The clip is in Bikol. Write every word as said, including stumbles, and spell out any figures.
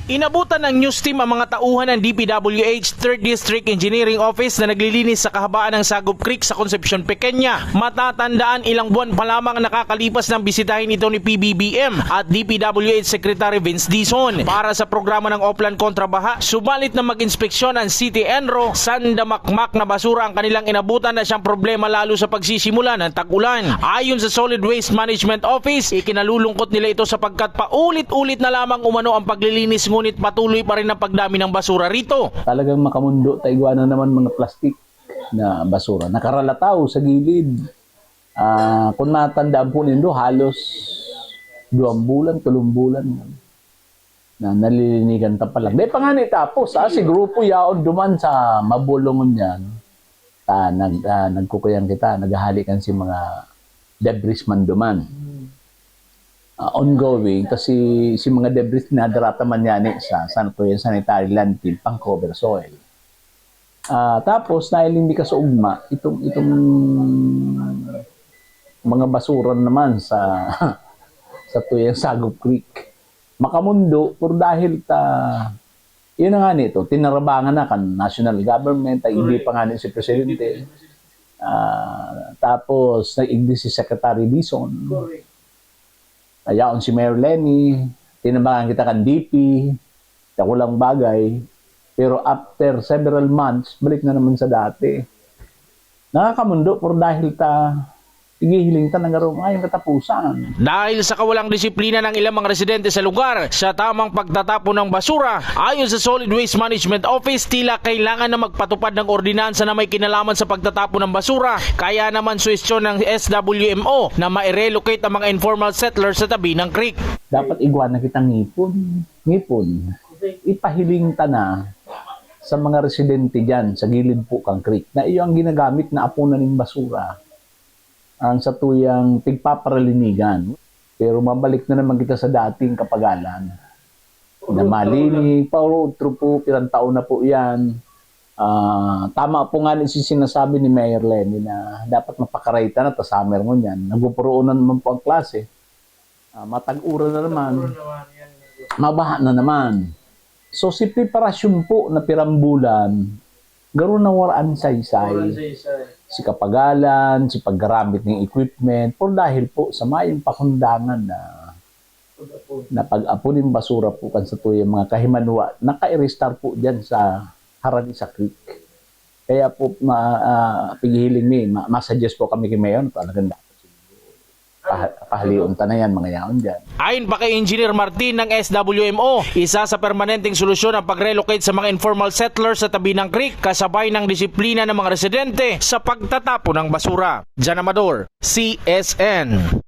Inabutan ng news team ang mga tauhan ng D P W H Third District Engineering Office na naglilinis sa kahabaan ng Sagop Creek sa Concepcion Pequeña. Matatandaan, ilang buwan pa lamang nakakalipas nang bisitahin ito ni P B B M at D P W H Secretary Vince Dizon para sa programa ng Oplan kontra Baha. Subalit na mag-inspeksyon ang City ENRO, sandamakmak na basura ang kanilang inabutan na siyang problema lalo sa pagsisimula ng tag-ulan. Ayon sa Solid Waste Management Office, ikinalulungkot nila ito sapagkat paulit-ulit na lamang umano ang paglilinis, ngunit patuloy pa rin ang pagdami ng basura rito. Talagang makamundo ta igwa na naman mga plastik na basura. Nakaralataw sa gilid. Ah, kung matandaan po nindo, halos duwang bulan, tulong bulan na nalilinigan ta pa lang. Di pa nga ni tapos, ah, si grupo yaon duman sa mabulungon yan. Ta, nag, ah, nagkukuyang kita, naghahalikan si mga debris man duman. Ah, ongoing, kasi si mga debris nadarata man yan eh, sa, sa, sanitary landfill, pang cover soil. Ah, tapos, nahiling di ka sa ugma, itong, itong mga basura naman sa, sa tuyang Sagop Creek. Makamundo, pero dahil ta, yun na nga nito, tinarabangan na kan national government, ay hindi pa nga ni si Presidente. Ah, tapos, naigdi si Secretary Dizon. Ayaon si Mayor Leni, tinabangan kita kan D P, sa kulang bagay. Pero after several months, balik na naman sa dati. Nakakamundo, pero dahil ta, igihiling ta na garo ngayong katapusan. Dahil sa kawalang disiplina ng ilang mga residente sa lugar, sa tamang pagtatapon ng basura, ayon sa Solid Waste Management Office, tila kailangan na magpatupad ng ordinansa na may kinalaman sa pagtatapon ng basura. Kaya naman suwestyon ng S W M O na ma-relocate ang mga informal settlers sa tabi ng creek. Dapat igwa na kitang ngipon. Ngipon. Ipahiling ta na sa mga residente diyan sa gilid po kan creek na iyo ang ginagamit na apunan nin basura, ang satuyang pigpaparalinigan. Pero mabalik na naman kita sa dating kapagalan na malinig, pautro po, pirang taon na po yan. Ah, tama po nga ni si sinasabi ni Mayor Leni na dapat mapakaray ta na ta summer ngunyan. Nagpupuroon na naman po ang klase. Ah, matag-uran na naman. Mabaha na naman. So, si preparasyon po na pirambulan, garo na waraan saysay. Si kapagalan, si paggaramit ng equipment, por dahil po sa mayong pakundangan na na pag-apon ng basura po kan sa tuyang mga kahimanwa, nakairestar po dyan sa harani sa creek. Kaya po, ma, ah, pighihiling mi, ma, masuggest po kami kay Mayor, talagang dapat siguro. Pah-, pahalion ta na yan, mga yaon dyan. Ayon pa kay Engineer Martin ng S W M O, isa sa permanenteng solusyon ang pag-relocate sa mga informal settlers sa tabi ng creek, kasabay ng disiplina ng mga residente sa pagtatapon ng basura. Jan Amador, C S N.